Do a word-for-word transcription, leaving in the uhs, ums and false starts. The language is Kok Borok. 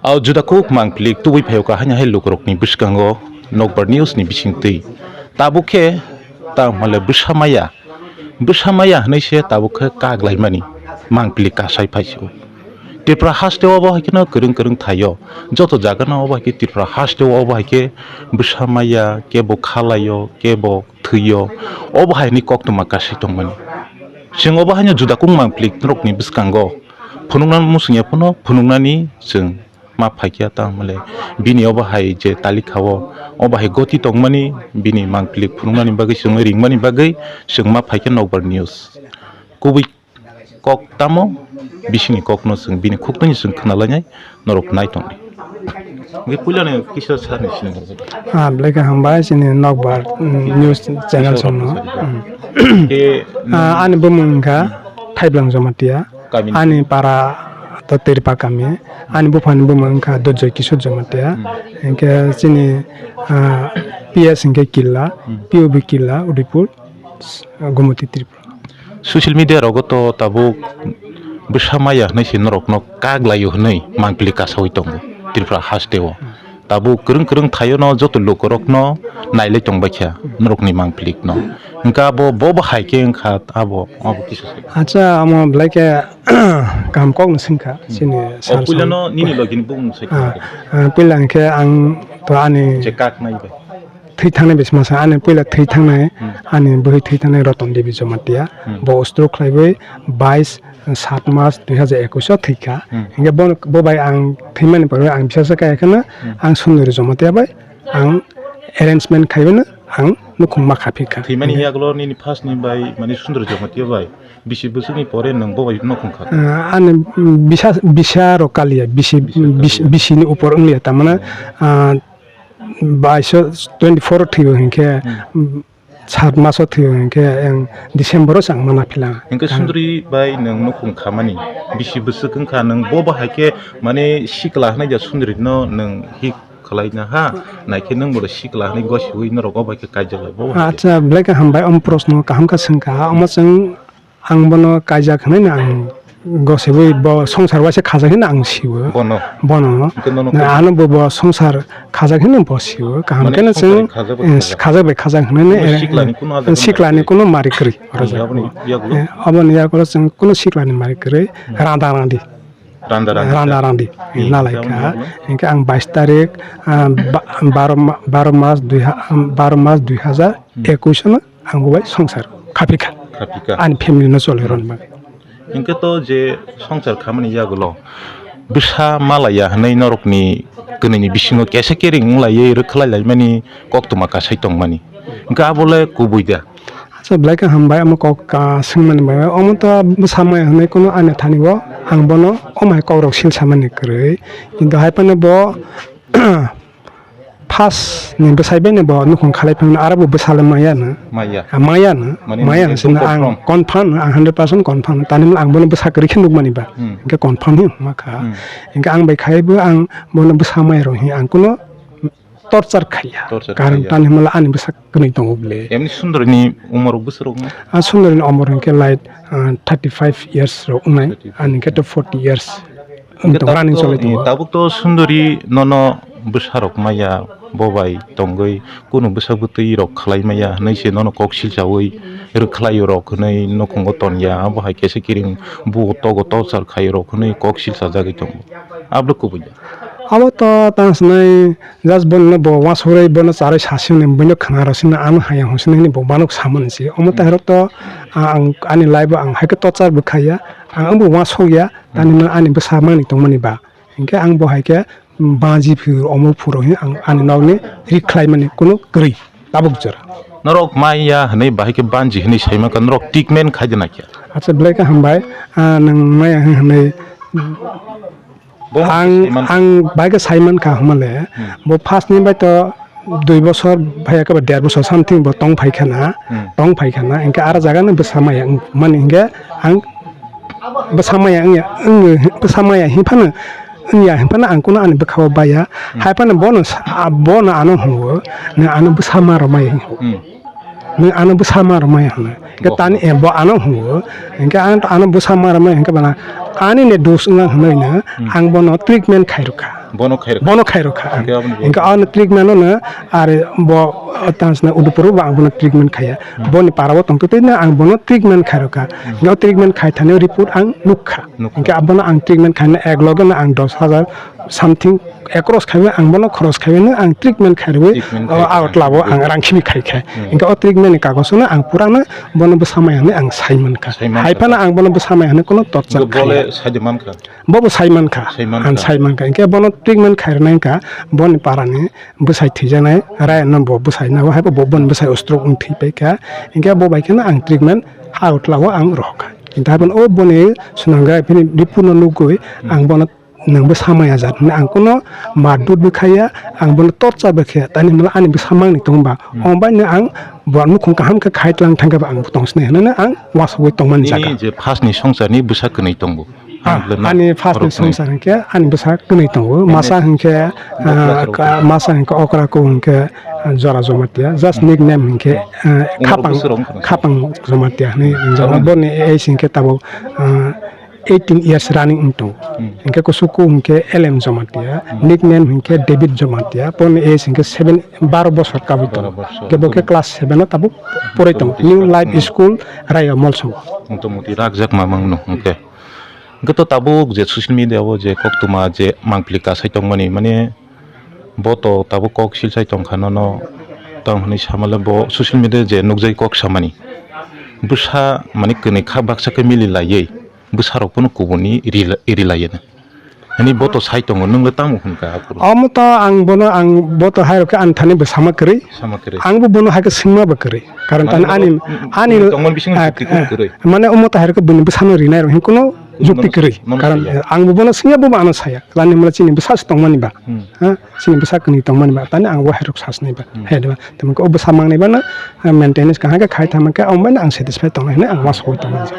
Au juda kuk mangpili tubui phaio ka hanya hai lukurokni bwskango nokbar news ni bisingtwi. Tabuk khe tang hwnle bwsa maya, bwsa maya hwnwi se tabuk khe kak laimani mangpili kasai phaisio. Tripura haste obo hai kheno kwrwng kwrwng thaio, joto jagano obo hai khe Tripura haste obo hai khe bwsa maya, kebo khalaio, kebo thwio, obo hai ni koktwma kasai tongmani. Chwng obo haino juda kung mangpili norokni bwskango phunukna muchung ya phano phunuknani chwng ma phaikya ta hwnle bini obo hai je talikha o obo hai goti tongmani bini mangpili phunuknani bagwi chwng ringmani bagwi chwng ma phaikya nokbar news. Kubui kok tamo bisingni kokno chwng bini khuktwini chwng khwnalainai norok nai tongdi. Hwnkhe puilano kisa sarni sinimung. Ah, belai khe hambai chini nokbar, mm, news channel somno. Mm. Khe, ah, ani bumung wngkha Thaiblang Jamatia. Kamini? Ani para to Tirpa kami. Ani buphani bumung wngkha Dojoy Kishore Jamatia. Hmm. Hwnkhe chini, ah, P S hwnkhe Killa, Hmm. P O B Killa, Udaipur, Gumoti Tripura. Social media rogo to tabuk bwsa maya hwnwi se norokno kak laio hwnwi mangpili kasaui tongo Tripura haste o. Tabuk kwrwng kwrwng thaio no joto lukurokno nailai tongbaikha norokni mangpili no. Hwnkhe abo bo bo hai khe wngkha abo, abo kisa se. Acha, amo belai khe kaham kok no swngkha chini O sir puila song. No nini logi ni bumung se Ah, khe. Ah, puila hwnkhe ang to ani Je kak nai bai. Thwi thangnai bisi masa ani puila thwi thangnai Hmm. ani bwrwi thwi thangnai Roton Devi Jamatia. Hmm. Bo stroke khlaiwi bais sat mas dui hazar ekush o thwikha. Hmm. Hingke bo, bo bai ang thwimani pore ang bisasa kaya kheno Hmm. ang Sundori Jamatia bai ang arrangement khaiwino ang nukhung ma kha phikha. Thwimani Hingke yagulo nini first ni bai mani Sundori Jamatia bai bisi bwswkni pore nwng bo bai nukhung kha? Ah, ani bisa, bisa rok kaliya, bisi, Bisa bis-, kaliya. Bisi ni upor wngliya, tamana, Hmm. ah, baiso twenty four o thwiyo hinkhe, Hmm. Sat maso thwiyo hinkhe, ang December o chang mana phila. Hinkhe Sundri bai nwng nukhung khamani, bisi bwswk wngkha, nwng bo bahai khe mane sikla hwnwi ja Sundri no nwng hik khwlaina ha, naikhe nwng bo sikla hwnwi gosiwi norok o bai khe kaijakla bo bahai khe. Acha, belai khe hambai, omo proshno kaham khe swngkha, omo chwng Ang bono kaijak hwnwi no ang gosibwi bo songsar waisa khajak hwnwi no ang sio. Bono? Bono. Hwnkhe nono Na, kaijakha? Ano bo, bo songsar khajak hwnwi bo sio. Kaham Mane kheno songsar chwng, khajak bai eh, khajak. Khajak bai khajak hwnwi no, Kuno eh, siklani kuno ajak siklani mari kwrwi. Kuno mari kwrwi. Oro Aboni jaga. Yagulo? Eh, aboni yagulo chwng kuno siklani mari kwrwi. Hmm. Randa randi. Randa randi. Randa randi. Hmm. Nalai kha. Aboni yagulo? Hwnkhe ang bais tarik, ah, ba-, baro ma-, baro mas dui ha-, baro mas dui hazar ekush no ang bo bai songsar khaphikha. Khaphikha. Ani family no choli rwna bagwi. Hinkhe to je songsar khamani yagulo bwsa malaya hwnwi norokni kwnwini bisingo kesa kering wnglaiwi rwkhlai laimani koktwma kasai tongmani. Hinkhe abole kubui da. Acha, belai khe hambai, omo kok ka swngmani bagwi. Omo to bwsa maya hwnwi kunu ani thani o ang bono omo hai kokrok sil samani kwrwi. Kintu hai phano bo First ni bwsai bai no bo nukhung khalai phano aro bo bwsa le maya no. Maya. Ah, maya no. Mane Maya nini no sino confirm? Ang confirm, ang hundred percent confirm. Tani ang bono bwsa kwrwi khe nukmani ba. Hmm. Hwnkhe confirm hi wngma kha. Hmm. Hwnkhe ang bai khai bo ang bono bwsa maya rw hi ang kuno torture khaiya. Torture Karon khaiya. Tani hwnla ani bwsa kwnwi tongo bwle. Emni Sundori ni umor bwswk rok no? Ah, Sundori ni umor hwnkhe like, ah, thirty five years rok wngnai. Thirty five. Ani khe to forty years. Hwnkhe Wng tong, tabuk running to, choli tongo. Tabuk to Sundori nono bwsarok maya bo bai tongwi kunu bwsa bwtwi rok khlai maya hwnwi se nono kok silchawi rwkhlai rok hwnwi nukhungo tonya, abo hai khe se kiring buo togo torchar khai rok hwnwi kok silchajagwi tongo. Abo kubui ya? Abo to tang sinai just bono bo uansukgwi bono charwi sasi hwnwi buino khna rw sino ano haya hwn sino hwnwi bo banok samani se. Omo Hmm. tairok to, ah, ang ani life o ang hai khe torchar bo khaiya. Ang abo uansukya, tani Hmm. ma ani bwsa mani tongmani ba. Hinkhe ang bo hai khe baji phuru, omo phuru hin ang ani nokni rik khlaimani kunu kwrwi tabuk jora. Norok maya hwnwi bahai khe banji hwnwi sai mankha, norok treatment khai de nakhe? Acha, belai khe hambai, ah, nwng maya hwnwi Bo ang, sai mankha. Ang bahai khe sai mankha hwnmale, Hmm. bo first ni bai to dui bosor bhai ekaba der bosor something bo tong phai khana, Hmm. tong phai khana, hinkhe ara jaga no bwsa maya wng mani hinkhe ang bwsa maya wngya, wng, bwsa maya hinphano wngya hinphano ang kuno ani bwkha o baya. Hmm. Hai phano bono sa-, a, bono ano hwngo, nang ano bwsa ma rw maya hingo. Hmm. Nung ano bwsa ma rwmai hwnwi. Hwnkhe bo tani, hwnwi. Eh, bo ano hwngo. Hwnkhe ang ano bwsa ma rwmai hwnkhe bana ani ne dos wngna hwnwi no ang bono treatment khai rwkha. Bono khai rwkha. Bono khai rwkha ang. Hwnkhe aboni bo. Hwnkhe ano treatment no are bo tansna Udupur bo ang bono treatment khaiya. Hmm. Boni para o tongtwtwi no ang bono treatment khai rwkha. Hmm. Hwnkhe o treatment khai thani report ang nukha. Nukha. Hwnkhe abono ang treatment khaina ek loge no ang dos hajar something ekros khaiwi ang bono khoros khaiwi no ang treatment khairwi, treatment o, khai Agartala o ang rang khibi khai khe. Hmm. Hwnkhe o treatment ni kagoso no ang pura no bono bwsa mai hwnwi ang sai mankha. Sai mankha. Hai phano ang bono bwsa mai hwnwi kono torchar khaiya. Bo bole sai de mankha. Bo bo sai mankha. Sai mankha. Ang sai mankha. Hwnkhe bono treatment khai rwna hwnkha boni para ni bwsai thwijaknai Ryan no bo bwsai no hai bo boni bwsai stroke wng thwi paikha. Hwnkhe bo bai kheno ang treatment Agartala o ang rohorkha. Kintu hai phano o boni sonography ni report no nugwi ang bono nwng bwsa maya jat hwnwi ang kuno mardut bw khaiya, ang bono torchar bw khaiya, tani hwnba ani bwsa mangni tongba, hmm, omo bai no ang bo nukhung kaham khe khai tlang thangkhe bo ang bo tong sinai hwnwi ang uasugwi tongmani jaga. Nini je first ni songsar ni bwsa kwnwi tongo? Ah, ani first ni songsar hwnkhe ani bwsa kwnwi tongo, masa hwnkhe, ah, masa hwnkhe okra ko hwnkhe, ah, Jora Jamatia, just nickname hwnkhe, ah, Khapang, Khapang Jamatia hwnwi ringjak. Boni age hwnkhe tabuk, ah, eighteen years running wng tongo. Hmm. Hwnkhe kusuku hwnkhe L M Jamatia, hmm, nickname hwnkhe David Jamatia, boni age hwnkhe seven, baro bosor kabui tongo. Baro bosor. Hwnkhe bo khe class seven o tabuk poroi tongo. Motamoti New Life School, Raya Molsongo. Motamoti rakjak ma mangno hwnkhe. Hwnkhe to tabuk je social media o je koktwma je mangpili kasai tongmani, mane bo to tabuk kok silsai tongkha nono, tamo hwnwi samale bo social media je nukjagwi kok samani. Bwsa mane kwnwi kha baksa khe mili laiwi. Bwsarok phano kubuni rila-, rilaiya. Hani bo to sai tongo, nwng le tamo hwn kha aphuru? Omo to ang bono, ang bo to hai rok khe ani thani bwsama kwrwi. Bwsama kwrwi. Ang bo bono hai khe swngma bo kwrwi. Karon mane tani ani, ani tongmani bising ah, jukti kunu ah, kwrwi. Mane omo to hai rok khe bini bwsano rinai rok hin kuno jukti kwrwi. Nono, nono saya. Karon ang bo bono swngya, bo bo ano saya. Lani mala chini bwsa se tongmani ba. Hmm. Ha? Chini bwsa kwnwi tongmani ba. Tani ang bo hai rok sasnai ba. Hmm. Hai ba. Tamo khe o bwsa mangnai ba no, ah, maintenance kaham khe khai thangma khe omo bai no ang satisfy tongnai hwnwi ang uansugwi tongmani.